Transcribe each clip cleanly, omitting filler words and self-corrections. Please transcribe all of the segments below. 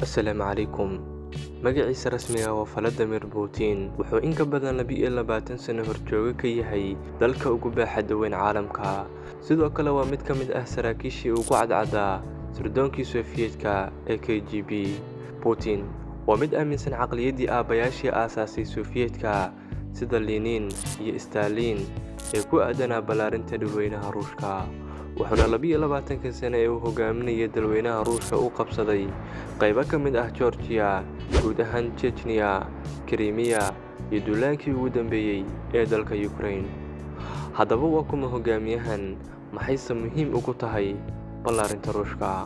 Asalaamu calaykum. Magaciisa rasmiga ah waa Vladimir Putin. Wuxuu in ka badan 22 sano horjooge ka yahay dalka ugu baaxadda weyn caalamka. Sidoo kale waa mid ka mid ah saraakiishii ugu cadcaddaa sirdoonkii Sofiyeetka ee KGB. Putin waa mid aaminsan caqliyaddii aabbayaashii aasaasay Sofiyeetka sida Lenin iyo Stalin ee ku aadanaa ballaarinta dadweynaha Ruushka. Wuxuuna 22-ka sano ee uu hogaaminayay dadweynaha Ruushka u qabsaday qaybo ka mid ah Georgia, guud ahaan Chechnya, Crimea iyo duulaankii ugu dambeeyay ee dalka Ukraine. Haddaba waa kuma hogaamiyahan, maxayse muhiim ugu tahay ballaarinta Ruushka?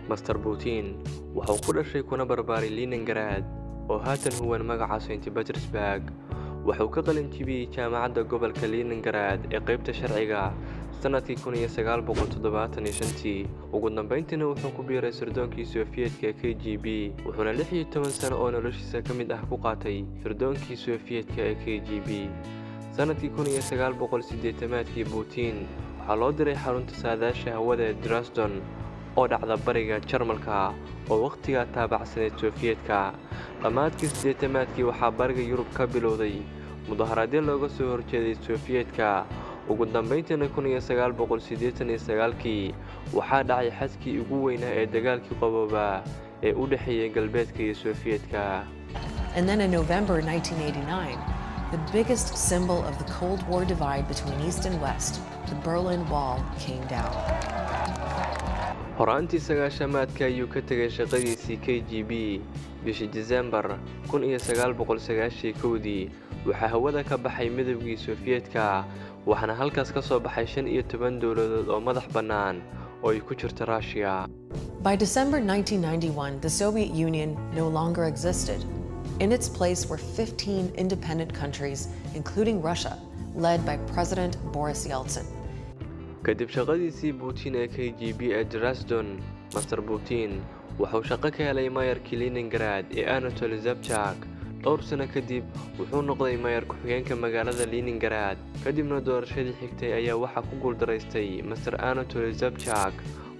Master Putin wuxuu ku dhashay kuna barbaaray Leningrad oo haatan huwan magaca St. Petersburg. Wuxuu ka qalin jebiyey jaamacadda gobolka Leningrad ee qaybta sharciga sanadkii 1975. Ugu dambeyntiina wuxuu ku biiray sirdoonkii Sofiyeetka ee KGB, wuxuuna 16 sano oo noloshiisa ka mid ah ku qaatay sirdoonkii Sofiyeetka ee KGB. Sanadkii 1980-aadkii Putin waxaa loo diray xarunta saadaasha hawada ee Dresden oo dhacda bariga Jarmalka oo wakhtigaa taabacsaneyd Sofiyeetka. Dhammaadkii 80-aadkii waxaa bariga Yurub ka bilowday mudaharaadyo looga soo horjeeday Sofiyeetka. Ugu dambeyntiina 1989-kii waxaa dhacay xadkii ugu weynaa ee dagaalkii qaboobaa ee u dhexeeyay Galbeedka iyo Sofiyeetka. And then in November 1989, the biggest symbol of the Cold War divide between East and West, the Berlin Wall, came down. Horaantii sagaashamaadka ayuu ka tegay shaqadiisii KGB. Bishii Disembar 1991-dii waxaa hawada ka baxay midowgii Sofiyeetka, waxaana halkaas ka soo baxay 15 dowladood oo madax bannaan oo ay ku jirto Russia. By December 1991, the Soviet Union no longer existed. In its place were 15 independent countries, including Russia, led by President Boris Yeltsin. Kadib shaqadiisii Putin ee KGB ee Dresden, Master Putin wuxuu shaqo ka helay maayarkii Leningrad ee Anatoly Sobchak. Dhowr sano kadib wuxuu noqday maayar ku-xigeenka magaalada Leningrad. Kadibna doorashadii xigtay ayaa waxaa ku guuldaraystay Master Anatoly Sobchak.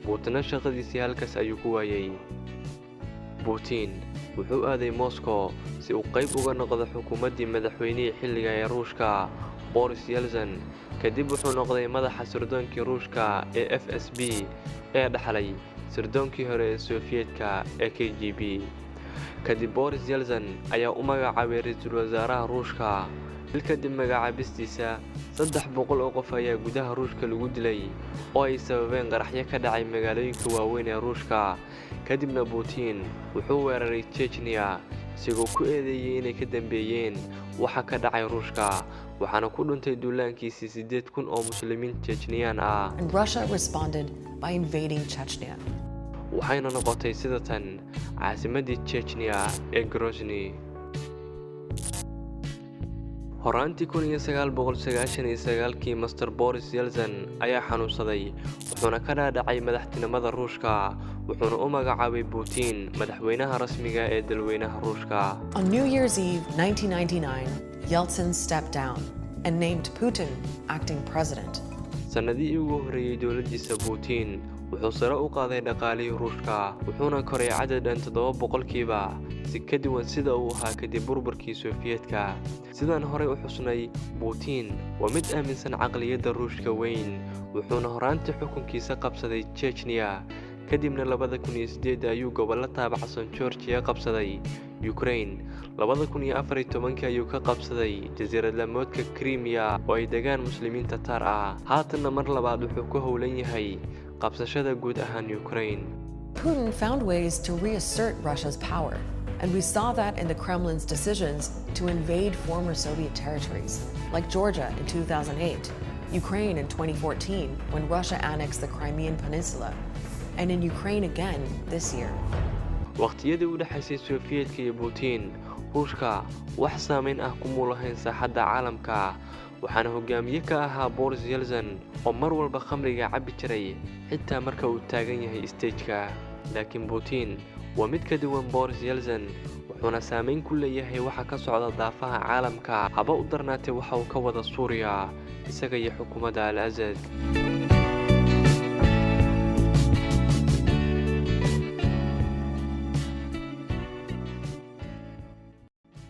Putinna shaqadiisii halkaas ayuu ku waayay. Putin wuxuu aaday Moscow si uu qayb uga noqdo xukuumaddii madaxweynihii xilliga ee Ruushka, Boris Yeltsin. Kadib wuxuu noqday madaxa sirdoonkii Ruushka ee FSB ee dhaxlay sirdoonkii hore ee Sofiyeetka ee KGB. Kadib Boris Yeltsin ayaa u magacaabay ra'iisul wasaaraha Ruushka. Bil kadib magacaabistiisa, 300 oo qof ayaa gudaha Ruushka lagu dilay oo ay sababeen qaraxyo ka dhacay magaalooyinka waaweyn ee Ruushka. Kadibna Putin wuxuu weeraray Chechnya isagoo ku eedeeyay inay ka dambeeyeen waxa ka dhacay Ruushka, waxaana ku dhuntay duulaankiisii 8,000 oo muslimiin Chechnyan ah. And Russia responded by invading Chechnya. Waxayna noqotay sida tan caasimaddii Chechnya ee Grozny. Horaantii 1999-kii Master Boris Yeltsin ayaa xanuunsaday, wuxuuna ka dhaadhacay madaxtinimada Ruushka, wuxuuna u magacaabay Putin madaxweynaha rasmiga ee dalweynaha Ruushka. On New Year's Eve 1999, Yeltsin stepped down and named Putin acting president. Sannadihii ugu horreeyay dowladdiisa, Putin wuxuu sare u qaaday dhaqaalihii Ruushka, wuxuuna koray cadad dhan 7%, si ka duwan sida uu ahaa kadib burburkii Sofiyeetka. Sidaan horey u xusnay, Putin waa mid aaminsan caqliyadda Ruushka weyn, wuxuuna horaantii xukunkiisa qabsaday Chechnya. Kadibna 2008 ayuu gobollo taabacsan Georgia qabsaday. Ukraine 2014 ayuu ka qabsaday jasiiradlamoodka Crimea oo ay degaan muslimiin Tatar ah. Haatanna mar labaad wuxuu ku howlan yahay qabsashada guud ahaan Ukraine. Putin found ways to reassert Russia's power, and we saw that in the Kremlin's decisions to invade former Soviet territories, like Georgia in 2008, Ukraine in 2014 when Russia annexed the Crimean Peninsula, and in Ukraine again this year. Waqtiyadii u dhexaysay Sofiyeetka iyo Putin, Ruushka wax saameyn ah kumuu lahayn saaxadda caalamka, waxaana hogaamiye ka ahaa Boris Yeltsin oo mar walba khamriga cabbi jiray xitaa marka uu taagan yahay istejka. Laakiin Putin waa mid ka duwan Boris Yeltsin, wuxuuna saameyn ku leeyahay waxa ka socda daafaha caalamka, haba u darnaatee waxa uu ka wada Suuriya isaga iyo xukuumadda Al Asad.